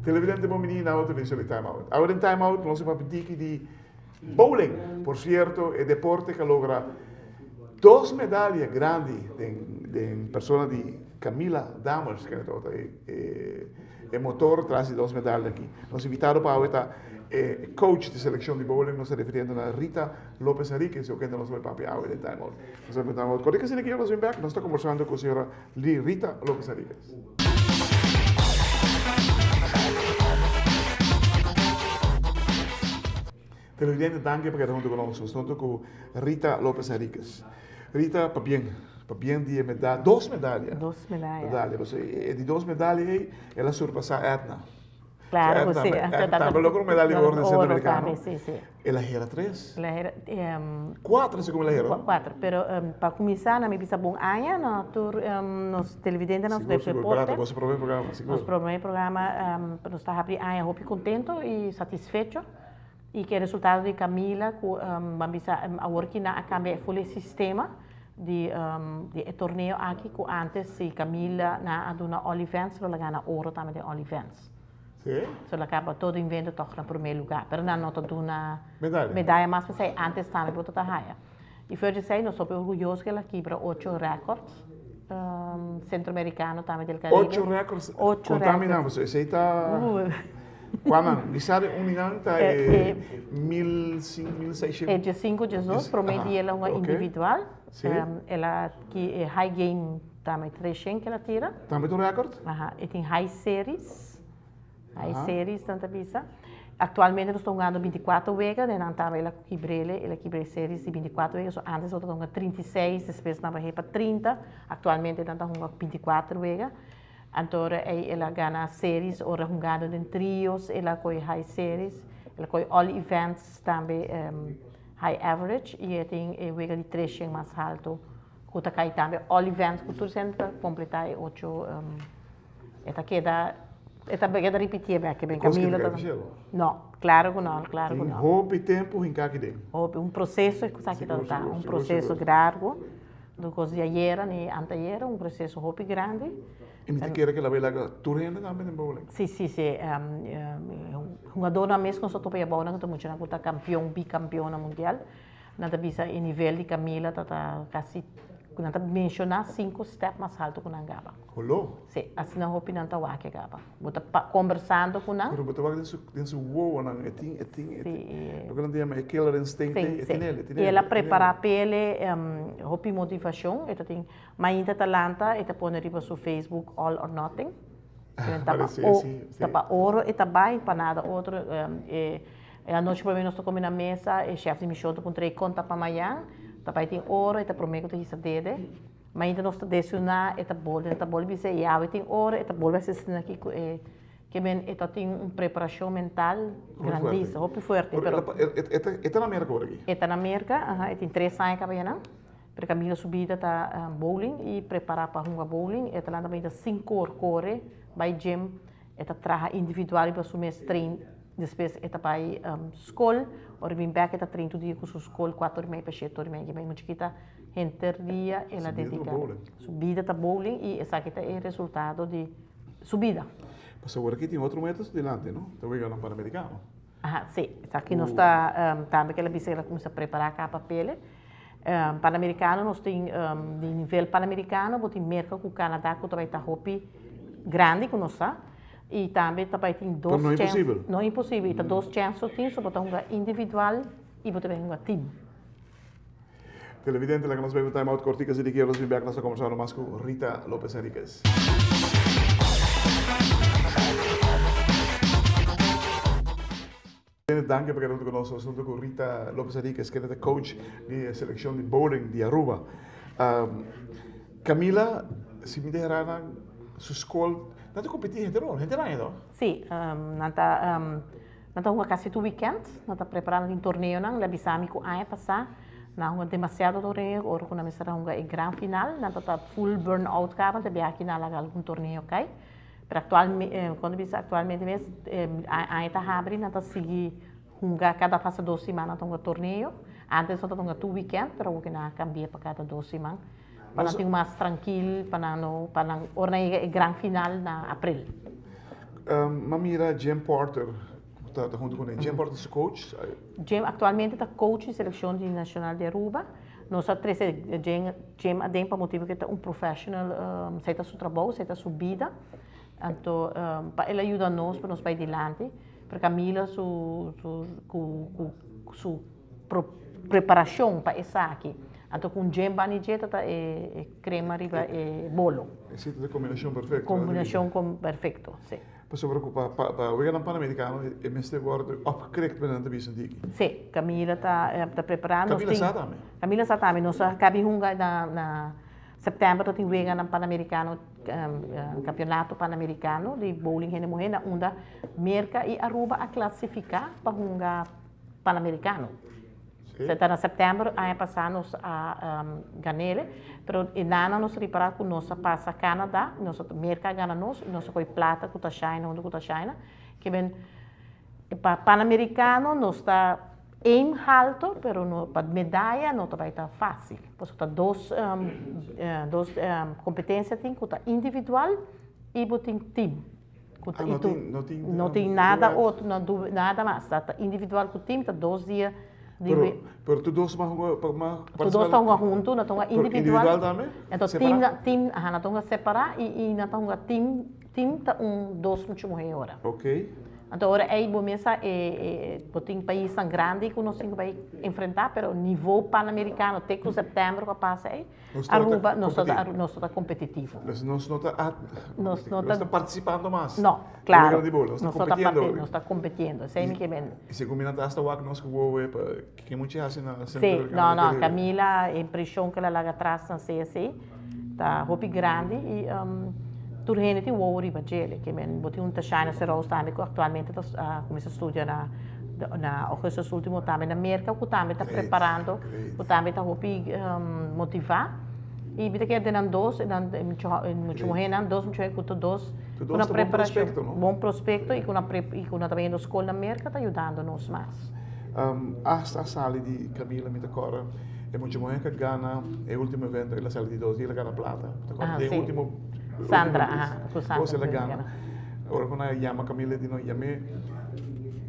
Televidente bon bini na otro edicion di Time Out. Awe den Time Out nos a papia tiki di bowling. Por cierto, e deporte cu a logra dos medalia grandi den den persona di Camila Dammers, kende tabata e e e motor tras di dos medalia aki. Nos invitado pa awe ta e coach di seleccion di bowling, nos ta refiriendo na Rita Lopez Henriquez, cu kende nos lo bay papia awe den Time Out. Nos ta Time Out. Kòrda ki asina ki nos bin bek, nos ta conversando cu señora Rita Lopez Henriquez. Televidente danki pa keda hunto ku nos. Nos hunto ku Rita Lopez Henriquez. Rita, pabien, pabien di e meda, dos medalia. Dos medaya. Medalia, pasobra e di dos medalia ei, el a surpasá Edna. Claro ku si. Edna tambe logra un medalia di oro den Centroamericano. Oro tambe, si, si. El a hera tres. El a hera, Cuatro, si como el a hera. Cuatro, pero pa cuminsa na mi bisa bon aña na tur nos televidentenan Sigur, sigur, brata, boso prome programa, sigur. Nos prome programa, nos ta habri aña hopi contento y satisfecho. Y cu e resultado di Camila cu ban bisa awor ki nan a cambia e full e sistema di di e torneo aki cu antes si Camila nan a duna all events lo la gana oro tambe den all events. Sí? So la caba todo invento toch na prome lugar pero nan no ta duna Medaya. medaya mas pesey antes tambe bo ta ta haya. Y fuer di esey nos hopi orguyoso cu el a kibra ocho records Centroamericano tambe del Caribe. Ocho records? Ocho Contami nan, records. pasobra esey ta. Cuanan? Mi sa di un di nan ta e mil cin, mil seishent. E diescinco, diesdos, prome di el a hunga individual. Si. El a ki e high game tambe treshent cu el a tira. Tambe ta un record? Aha, e tin high series. High series nan ta bisa. Actualmente nos ta hungando binticuatro wega, den nan tambe el a kibrele, el a kibra e series di binticuatro wega, so antes nos ta hunga 36, despues nan a bahe pa 30, actualmente nan ta hunga binticuatro wega. Anto ora ey el a gana series, ora hungando den trios el a coge high series, el a coge all events tambe high average y e tin e wega di treshen mas halto cu ta cay tambe all events cu tur sende ta completa e ocho. E ta keda, e ta keda ripitié bek, ben Camilo ta. No, claro cu no, claro cu no. Tin hopi tempo hinca aki den. Hopi, un proceso e cosa aki ta ta, un proceso largo, no cos di ayera ni antayera, un proceso hopi grandi. Y mi ta kere cu el a bay laga tur hende tambe den bowling. Si, si, si, hungadornan mes cu nos ta topa e abounan cu ta muchanan cu ta campeon, bicampeonnan mundial, nan ta bisa e nivel di Camila ta ta casi Ku nan ta menshoná sinku stèp mas haltu ku nan gaba. Holó? Sí, asina hopi nan ta wak e gaba. Bo ta pa kombersando ku nan. Pero bo ta wak den su, den su wowonan, e tin, e tin, e tin. Sí. Loke nan ta yama e killer instinct ei, e tin el, e tin el. I el a prepará p'el hopi motivashon. E ta tin, mainta ta lanta, e ta pone riba su Facebook all or nothing. Ta pa Sí, sí, sí. Ta pa oro e ta bai, pa nada otro. E anochi promé nos ta kome na mesa, e chef di mishon ta puntra ei kon ta pa mañan, ta bai tin oro, e ta promé ku ta hisa dede. Mainta nos ta desayuná, e ta bolbe, e ta bolbe bisa ei awe tin oro, e ta bolbe hasi asina aki ku e ke men e ta tin un preparashon mental grandísimo, hopi fuerte. Pero e ta na Merka ora aki? E ta na Merka, aha, e tin tres aña kaba yanan. Pero Camilo su bida ta bowling y prepara pa hunga bowling. E ta lanta mainta cinco or core bay gym. E ta traha individual riba su mes train. Despues e ta bay school. Ora e bin bek e ta train tur dia cu su school cuatro or y media pa shete or y media. Bay mucha kita henter dia el a dedica. Su bida ta bowling y esaki ta e resultado di su bida. Pasobra aki tin otro meta su dilanti no? Ta weganan Panamericano. Aha, sí. Esaki nos ta, tambe kel a bisa el a cuminsa prepara capa pele. Panamericano nos tin, di nivel Panamericano bo tin Merca cu Canada cu ta bay ta hopi grandi cu nos sa. Y tambe ta bay tin dos Pero no chens. imposibel. No imposibel. Y ta dos chens so tin, so bo ta hunga individual y bo ta bay hunga team. Televidente, laga nos bay un time out cortico así di kier nos bin bek nos ta conversando mas cu Rita Lopez Henriquez. Danki pa keda hunto cu nos. Nos hunto cu Rita Lopez Henriquez, kende ta coach di e seleccion di bowling di Aruba. Camila, si mi ta hera nan su school, nan ta competi henter ora, henter aña to? Si, nan ta. Nan ta hunga kasi tur weekend, nan ta prepara nan tin torneonan, el a bisa mi ku aña pasá. Nan a hunga demasiado torneo, ora ku nan mester a hunga e gran final, nan tabata full burn out kaba, te biaha aki nan a laga algun torneo kai. Pero aktualme, kon ta bisa aktualmente mes, aña ta habri, nan ta sigui hunga kada pasa dos siman nan ta hunga torneo. Antes nan ta hunga tur weekend, pero awor ku nan a kambia pa kada dos siman, pa nan tin mas trankil, pa nan no, pa nan ora nan yega e gran final na april. M'a mira Jim Porter ta huntu kuné. Jim Porter ta su coach? Jim aktualmente ta coach di selekshon di nashonal di Aruba. Nos a trese Jim aden pa motibu ku e ta un professional, esei ta su trabou, esei ta su bida. Anto pa el a yuda nos pa nos bai dilanti. Pero Camila su su ku ku su preparashon pa esaki. Anto ku un Jim bani dje ta ta e krema riba e bolo. Esei ta e kombinashon perfekto. Kombinashon perfekto, si. Pasobra ku pa pa weganan Panamerikano e mester wòrdu opgekrikt pa nan ta bisa diki. Sí, Camila ta ta prepará. Nos Camila sa tambe. Camila sa tambe. Nos a kabi hunga na na sèptèmber ta tin weganan Panamerikano, kampionato Panamerikano di bowling hende muhé na unda Merka i Aruba a klasifiká pa hunga Panamerikano. Se ta na september aña pasá nos a gan'el, pero e nana nos ripará ku nos a pasa Canada, nos a Merka a gana nos i nos a kohe plata ku ta China huntu ku ta China. Ke men pa Panamericano nos ta aim halto, pero no pa medaya no ta bai ta fásil, pasobra ta dos dos kompetensia tin ku ta individual i bo tin team. Ku Ah, no tin, no tin, no tin nada otro, no du, nada mas. Ta, ta individual ku team, ta dos dia di Pero, pero tur dos mas hunga, pa mas Tur dos ta hunga huntu, nan ta hunga Pero individual. individual tambe? Enton team, na, team, aha, nan ta hunga separá i, i nan ta hunga team, team ta un dos mucha muhé ora. Ok. Anto ora ei bo mesa e, e, bo tin paisnan grandi ku nos tin ku bai enfrentá, pero nivo panamerikano te ku sèptèmber ku a pasa ei, Nos no ta Aruba, nos no ta, competi. nos no ta competitivo. Nos, nos no ta at, Nos no nos ta ta participando mas. No, Den claro. Liga di Bolo, nos ta Nos no ta competiendo. parti, nos ta competiendo. Esei mi ke men. Y segun mi nan ta hasta wak nos ku wowo pa ke mucha hasi na Sí, Centro no, Americano no, di Caribe. Camila, e impresion ku el a laga atras na CSC ta hopi grandi y tur hende tin wowo riba djele. Ke men bo tin un Tashana Serous tambe ku actualmente ta a kuminsa studia na na augustus ultimo tambe na Merca ku tambe ta Great, preparando, great. ku tambe ta hopi motivá. I mi ta kere den nan dos, e nan e mucha e mucha Great. muhénan, dos mucha muhé ku tur dos Tur ku dos nan ta bon preparashon, prospecto, no? bon prospecto i ku nan pre i ku nan ta bayendo skol na Merca ta yudando nos mas. Hasta a sali di Camila mi ta kòrda e mucha muhé ku a gana e ultimo evento el a sali di dos dia el a gana plata. Mi ta kòrda Aha, den sí. ultimo Sandra, ultimo aha, ku Sandra kos el a ku el a gana. gana. Ora ku nan a yama Camila di no yam'é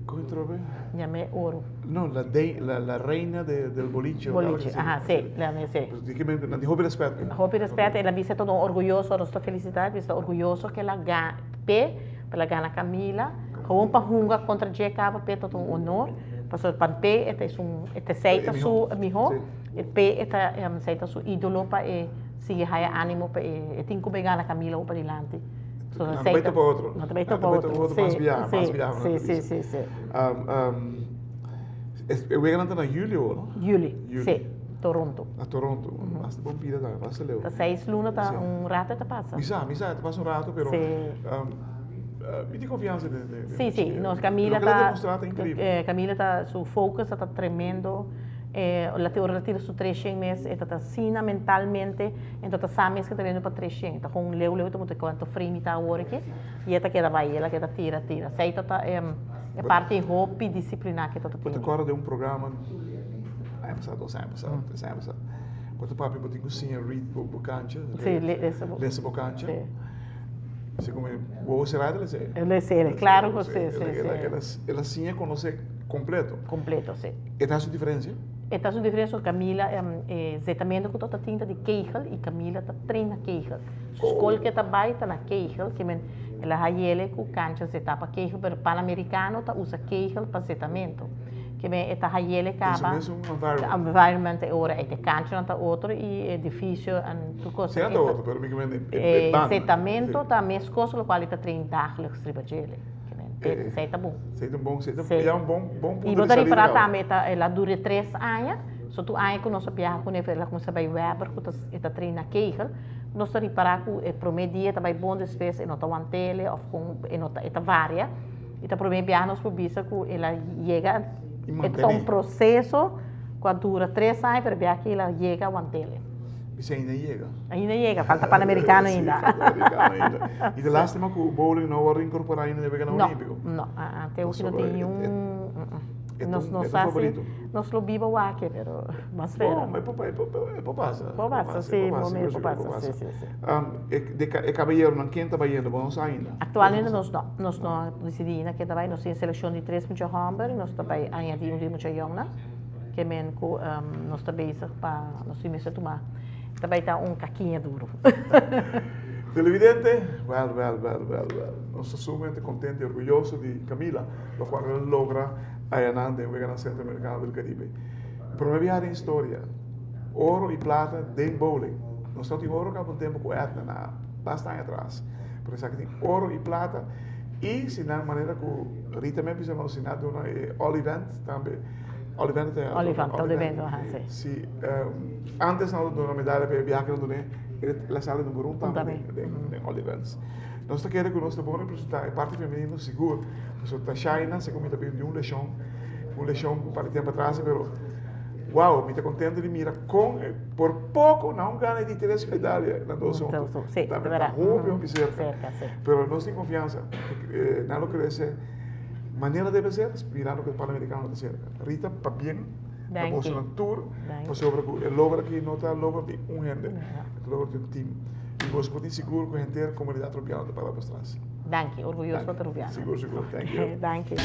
kon e trobe? Yam'é oro. No, la de, la, la reina de, del boliche. o algo Boliche, así. aha, sí, la mi sí. Pues di que men, nan tin hopi respet. Hopi respet, el a bisa todo orguyoso, nos ta felicita, bisa orguyoso que el a ga, p'e, pa el a gana Camila. Gewoon pa hunga contra dje caba p'e ta un honor, pasobra pa p'e e ta esun, e ta esey ta su miho, e p'e e ta esey ta su idolo pa e sigui haya animo pa e, e tin cu bay gana Camila opa dilanti. No ta bay topa otro. No ta bay topa otro. Mas Sí, biaha, mas sí, biaha. sí, sí, sí, sí. E weganan ta na julio, no? Juli, sí, Toronto. Na Toronto. Basta bon pida tambe, basta leu. Ta seis luna ta un rato e ta pasa. Mi sa, mi sa, e ta pasa un rato, pero Sí. mi tin confiansa den, den, Sí, sí, nos Camila Loke el a ta, demostra ta increibel. Camila ta, su focus ta tremendo. La te ora la tira su treshen mes, e ta ta asina mentalmente, enton ta sa mes ke ta bini pa treshen, ta kon leu leu ta puntra kuantu frame ta awor aki, i e ta keda bai, el a keda tira tira. Esei ta ta e parti hopi disiplina ke ta ta Bo ta tene. kòrda den un programa aña pasá, dos aña pasá, tres aña pasá, bo ta papia bo tin ku siña read bo kancha, Sí, lesa bo. lesa bo kancha. Sí. Segun mi wowo será ta lesa e. Lesa e, klaro ku sí, sí, sí. El a siña konosé kompleto. Kompleto, sí. E ta haci un diferencia? E ta haci un diferencia pasobra Camila e zetamento cu ta tin ta di kegel y Camila ta train na kegel. Su scol cu e ta bay ta na kegel, ke men el a hayele cu cancha zeta pa kegel, pero Panamericano ta usa kegel pa zetamento. Ke men e ta hayele caba. Den su mesun environment. Environment e ora ey te canchanan ta otro y edificio en tur cos. Si ta otro, pero mi ke men e banda. Zetamento ta mescos locual e ta train dagelijks riba djele. Esei ta bon. Esei ta bon, esei ta ya un bon bon punto I bo di ta salida ripará kaba. tambe ta el a dura tres aña, so tur aña ku nos a biaha kuné el a kuminsá bai Weber ku ta e ta traina kegel, nos ta ripará ku e promé dia ta bai bon despues e no ta want'ele òf kon e no ta e ta varia i ta promé biaha nos por bisa ku el a yega I e ta un mantené. proseso. Ku a dura tres aña pero bia ki el a yega wantele. Bisa ainda yega. Ainda yega, falta Panamericano ainda. Sí, falta Panamericano ainda. Y ta lastima ku bowling no a wòrdu inkorporá ainda den Weganan Olímpiko. No, no, te hopi no tin niun. Nos no sa si nos lo biba wak pero mas spera. Bon, e por pasa. Por pasa, sí, e por pasa, sí, sí, sí. E kabayeronan ken ta bayendo bo no sa ainda? Aktualmente nos no, nos no a disidí ainda ken ta bai. Nos tin selekshon di tres mucha hòmber i nos ta bai añadí un di mucha yòngnan. Ke men ku nos ta bezig pa nos tin mester tuma ta bai ta un kakiña duru. Televidente, wèl, wèl, wèl, wèl, wèl. Nos ta sumamente kontento i orguyoso di Camila, lokual el a logra ayanan den Weganan Centroamericano del Caribe. Prome biaha den historia, oro i plata den bowling. Nos tabatin oro kaba un tempu ku Edna na basta aña atras, pero esaki tin oro i plata i si nan manera ku Rita mi a bisa nos si nan a duna e all event tambe. Olivento ta Olivant, Olivento, aha, si. Si, antes nan lo duna medalla pa e biaha ku nan dun'é, el a sali number un tambe den all events. Nos ta kere ku nos ta bon representá e parti femenino sigur, pasobra ta Shaina segun mi ta bin di un leshon, un leshon un par di tempu atras, pero wow, mi ta kontento di mira kon por poko nan a gana e di tres medalla nan dos huntu. Si, ta hopi hopi serka. Pero nos tin konfiansa, nan lo krese. Manera debe ser, mirando ku e Panamericano ta serka. Rita, pabien na bosonan tur, pasobra ku e logro aki no ta logro di un hende, e ta logro di un team. I boso por tin sigur ku henter komunidat Rubiano ta para bos tras. Danki, orguyoso pa ta Rubiano. Sigur, sigur. Thank you. Danki.